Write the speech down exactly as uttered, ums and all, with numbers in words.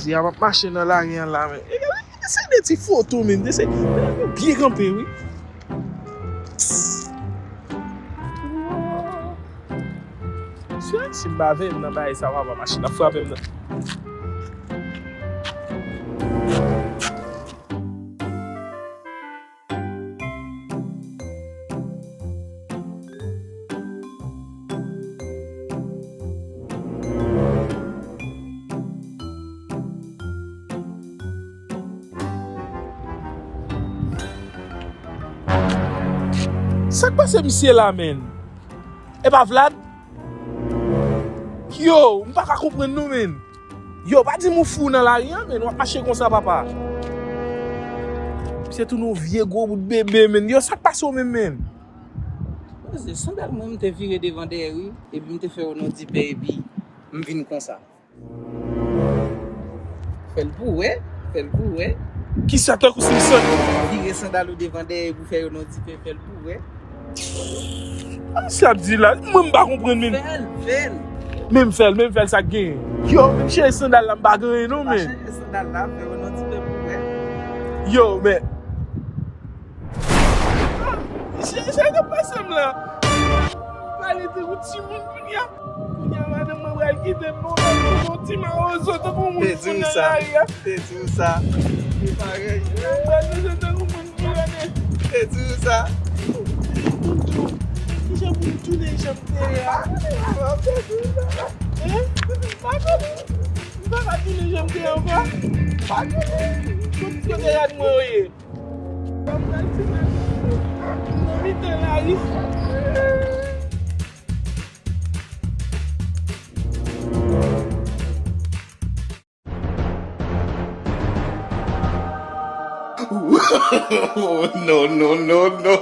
Jodi a m ap mache nan lari an la, men. E, e, se de ti foto, men. Se, se, yo byen kanpe, wi. Si, si m pa veye nan bagay sa, papa, machin ap frape m nan. Sa k pase misye la, menn? E pa Vlad? Yo, m pa ka konprann nou, menn. Yo, pa di m ou fou nan lari an, menn. W ap mache konsa, papa. Misye tounen yon vye gwo bout bebe, menn. Yo, sa k pase w menm, menn? Manze, sandal mwen, m te vire devan dèyè, wi. Epi m te fè yo nan dipè, epi m vin konsa. Fè l pou w wè, fè l pou w wè. Kisa, tankou Simpson? Vire sandal ou devan dèyè pou fè yo nan dipè, fè l pou w wè. Sa misye ap di la, mwen m pa konprann, menn. Fè l, fè l. Men m fè l, men m fè l, sa k genyen? Yo, men m chanje sandal la, m pa gen anyen non, men. Pa chanje sandal la, fè yo nan dipè pou w wè. Yo, men. Chè, chè, k ap pase m la? Pale tankou timoun kounye a. Kounye a, madanm mwen pral kite m, non, tankou yon ti mawozo, tankou yon moun fou nan lari a. Te di w sa. Te di w sa. Li parèy. Mwen pral bezwen tankou moun ki rele. Te di w sa. Kijan pou m tounen jan m te ye a? Te di w sa. Hein? Pa tounen. M pa ka tounen jan m te ye ankò. Pa tounen. Kote, kote rad mwen yo ye? Mwen pral ti nan mitan lari. No, no, no, no.